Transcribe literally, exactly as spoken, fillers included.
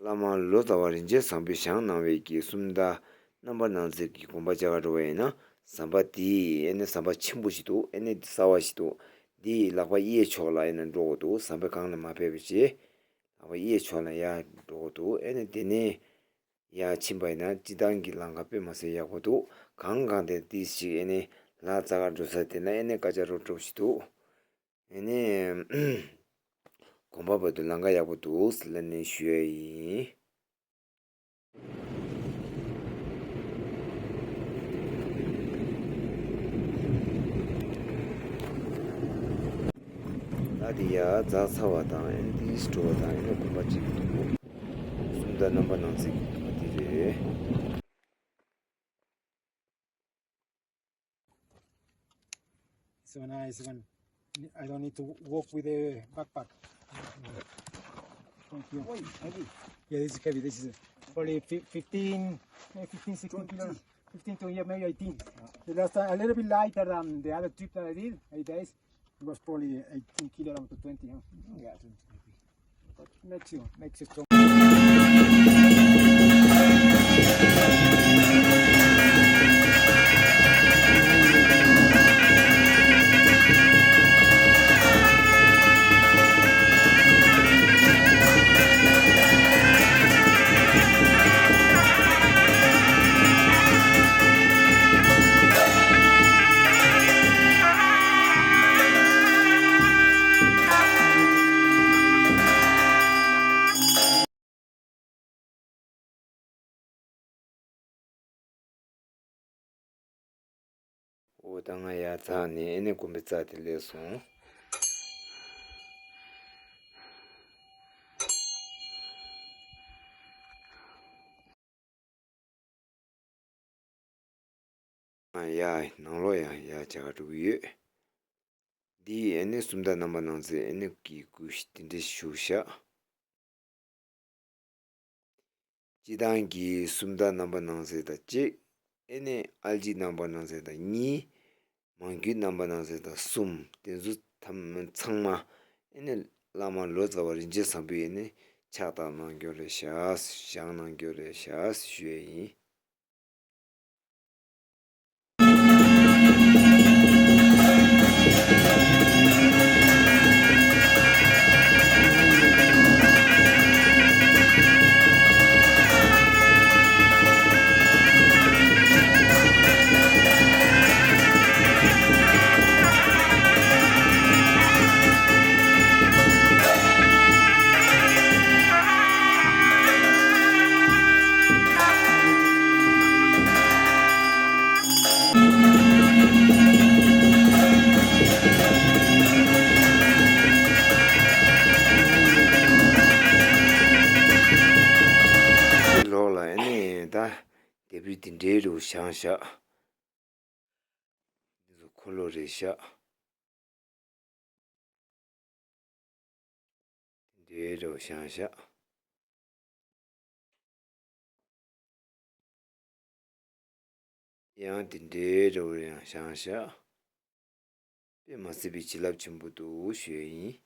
བླ་མ་ལོ་ཙཱ་བ་རིན་ཆེན་བཟང་པོས་བཞེངས་གནང་བའི་གི་སུམ་རྟགས་རྣམ་པར་སྣང་མཛད་ཀྱི་དགོན་པ་བཅར་ག་འགྲོ་བ་ཡིན་ན། ཟམ་པ་འདི་ཨེ་ནི་ཟམ་པ་ཆེན་པོ་ཞིག་འདུག་ཨེ་ནི་གསར་བ་ཞིག་འདུག་འདི་ལག་པ་གཡས་ཕྱོགས་ལ་ཨེ་ནི་འགྲོ་དགོས་འདུག་ཟམ་པ་སྒང་ལ་མ་ཕེབས་པ་བྱས། ལག་པ་གཡས་ཕྱོགས་ལ་ཡར་འགྲོ་དགོས་འདུག་ཨེ་ནི་དེ་ནས་ཡར་ཕྱིན་པ་ཡིན་ན་སྤྱིར་བཏང་གི་ལམ་ཁ་དཔེ་མ་སྲིད་ཡག་པོ་འདུག་གང་གང་དེ་ཏིས་ཞིག་ཨེ་ནི་ལ་ཙ་ག་འགྲོ་ས་དེ་ན་ཨེ་ནི་སྐད་ཆ་རོབ་རོབ་ཞིག་འདུག་ཨེ་ནི་དགོན་པ་བར་དུ་ལམ་ཁ་ཡག་པོ་འདུག་ཟེར་ལབ་ནས་ཞུ་ཡ་ཡིན། ད་དེ་ཡ་རྫ་ཚ་བ་དང་ཨེན་ཏིས་འགྲོ་བ་དང་ཨེ་ནི་དགོན་པ་གཅིག་གི་འདུག་སུམ་རྟགས་རྣམ་པར་སྣང་མཛད་ཀྱི་དགོན་པ་འདི་རེད། So nice one. I don't need to walk with a backpack. Thank you. Oi, heavy. Yeah, this is heavy. This is probably fif- fifteen, eh, fifteen, sixteen kilos. Fifteen to, yeah, maybe eighteen. The last time, a little bit lighter than the other trip that I did, eight days. It was probably eighteen kilo down to twenty, huh? Yeah, twenty maybe. But makes you, makes you strong. འོ་ད་ང་ཡར་འཛེགས་ནས་ཨེ་ནི་དགོན་པའི་རྩ་དེ་སླེབས་སོང་། ང་ཡར་ནང་ལོགས་ཡང་ཡར་བྱ་ག་འགྲོ་གི་ཡོད། འདི་ཨེ་ནི་སུམ་རྟགས་རྣམ་པར་སྣང་མཛད་ཨེ་ནི་གི་སྐུ་ཞིག་དེ་འདྲ་བཞུགས་ཤག་སྤྱིར་བཏང་གི་སུམ་རྟགས་རྣམ་པར་སྣང་མཛད་དང་གཅིག་ཨེ་ནི་ཨལ་ཅི་རྣམ་པར་སྣང་མཛད་དང་གཉིས། མང་རྒྱུད་རྣམ་པར་སྣང་མཛད་དང་གསུམ། དེ་ཚོ་ཐམས་ཚང་མ་ཨེ་ནི་བླ་མ་ལོ་ཙཱ་བ་རིན་ཆེན་བཟང་པོས་ཨེ་ནི་ཕྱག་བཏབ་གནང་རྒྱུ་རེད་ཤག་བཞེངས་གནང་རྒྱུ་རེད་ཤག་ཞུ་ཡས་ཡིན། ལོགས་ལ་ཨེ་ནི་ད་ལྡེབས་རིས་འདི་འདྲའི་རུ་བཞེངས་ཤག་འདི་ཚོ་འཁོར་ལོ་རེད་ཤག་འདི་འདྲའི་རུ་བཞེངས་ཤག་ཡང་འདི་འདྲའི་རུ་ཡང་བཞེངས་ཤག་དཔེ་མ་སྲིད་པའི་བྱིན་རླབས་ཆེན་པོ་འདུག་ཞུ་ཡས་ཡིན།